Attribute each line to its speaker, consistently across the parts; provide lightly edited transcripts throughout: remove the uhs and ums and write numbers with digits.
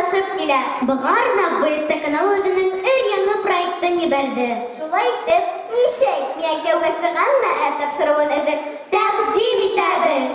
Speaker 1: яҡынлашып килә.
Speaker 2: Быға арнап БСТ каналы үҙенең өр-яңы проектын ебәрҙе.
Speaker 1: Шулай итеп, нисек миңә кияүгә сығаммы, ә тапшырыуын өҙөк
Speaker 2: тәҡдим итәбеҙ.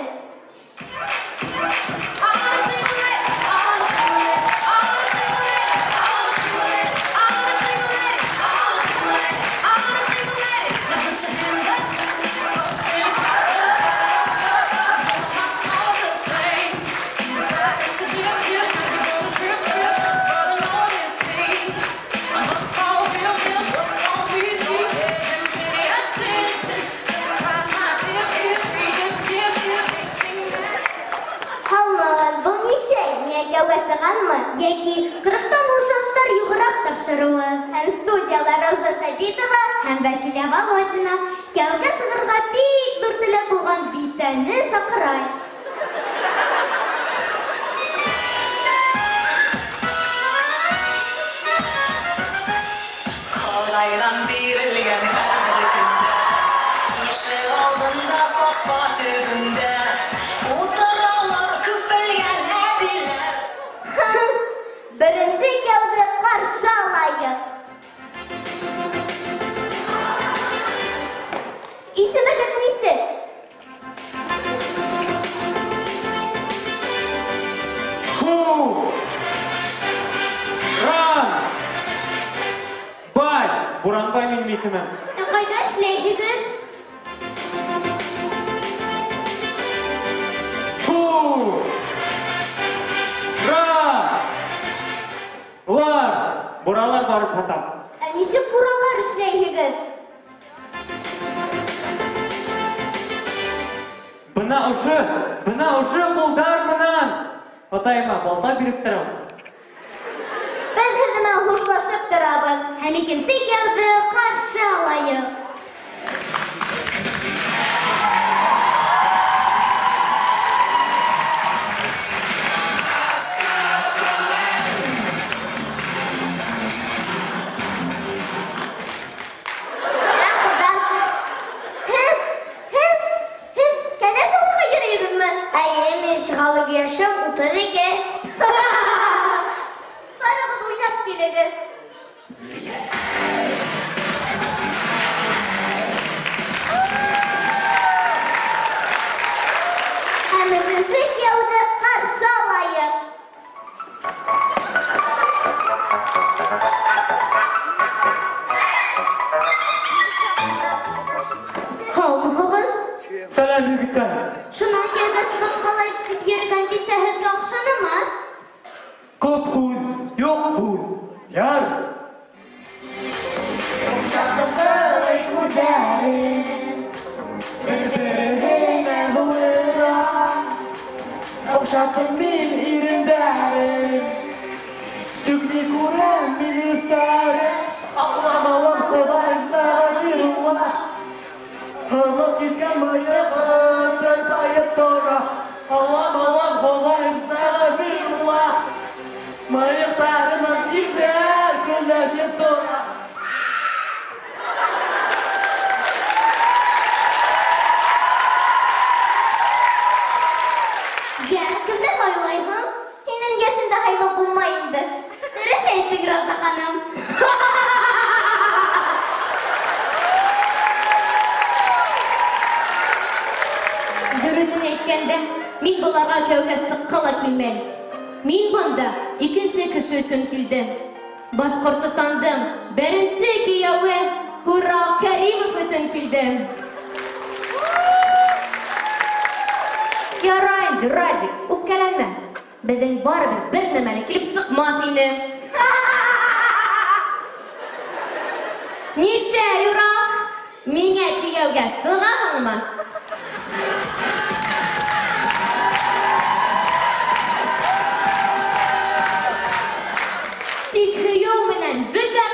Speaker 1: Кияүгә сығаммы
Speaker 2: йәки 40-тан ул шанстар юғыраҡ тапшырыуы.
Speaker 1: Һәм студияла Рауза Сабитова
Speaker 2: һәм Вәсилә Володина кияүгә сығырға бик ҙур теләк булған бисәне саҡырай.
Speaker 3: Хоҙайҙан бирелгән һәр бер көндә, ишек алдында, ҡапҡа төбөндә утыралар күп белгән әбиләр.
Speaker 1: Беренсе кейәүҙе ҡаршы алайыҡ. Исемегеҙ нисек?
Speaker 4: Ран! Бай! Буранбай минең исемем.
Speaker 2: Ә ҡайҙа эшләйһегеҙ?
Speaker 4: Фу! Ра! Лар! Буралар барып һатам.
Speaker 1: Ә нисек буралар эшләйһегеҙ?
Speaker 4: Бына ошо ҡулдар менән. Атайыма балта биреп торам.
Speaker 1: Беҙ һеҙҙең менән хушлашып торабыҙ.
Speaker 2: Һәм икенсе кейәүҙе ҡаршы алайыҡ.
Speaker 1: Йәшем 32. Барығыҙ уйнап килегеҙ. Һәм өсөнсө кейәүҙе ҡаршы алайыҡ.
Speaker 2: Һаумыһығыҙ?
Speaker 4: Сәләм, егеттәр.
Speaker 2: Шунан кейәүгә сығып ҡалайым тип йөрөгән бисә һеҙгә оҡшанымы?
Speaker 4: Күп һүҙ, юҡ һүҙ. Яр.
Speaker 5: Оҡшатып күҙҙәрен, бер-береһенә ҙурыра. Оҡшаттым мин ирендәрен, тик ни күрәм мин өҫтәрен. Аңламауым Хоҙайым тәҡдирулла. Һыҙып киткән мыйығын тырпайып тора. Аңламауым Хоҙайым тәҡдирулла. Мыйыҡтарынан ирҙәр көнләшеп тора.
Speaker 2: Йә, кемде һайлайһың?
Speaker 1: Һинең йәшеңдә һайлап булмай инде. Дөрөҫ әйттең, Рауза ханым.
Speaker 6: Дөрөҫөн әйткәндә, мин быларға кейәүгә сыҡҡы ла килмәй. Мин бында икенсе кеше өсөн килдем. Башҡортостандың беренсе кейәүе Урал Кәримов өсөн килдем. Ярай инде, Радик, үпкәләнмә. Беҙҙең барыбер бер нәмә лә килеп сыҡмаҫ ине. Нисә, Урал? Миңә кейәүгә сығаһыңмы? Тик һөйөү менән жекә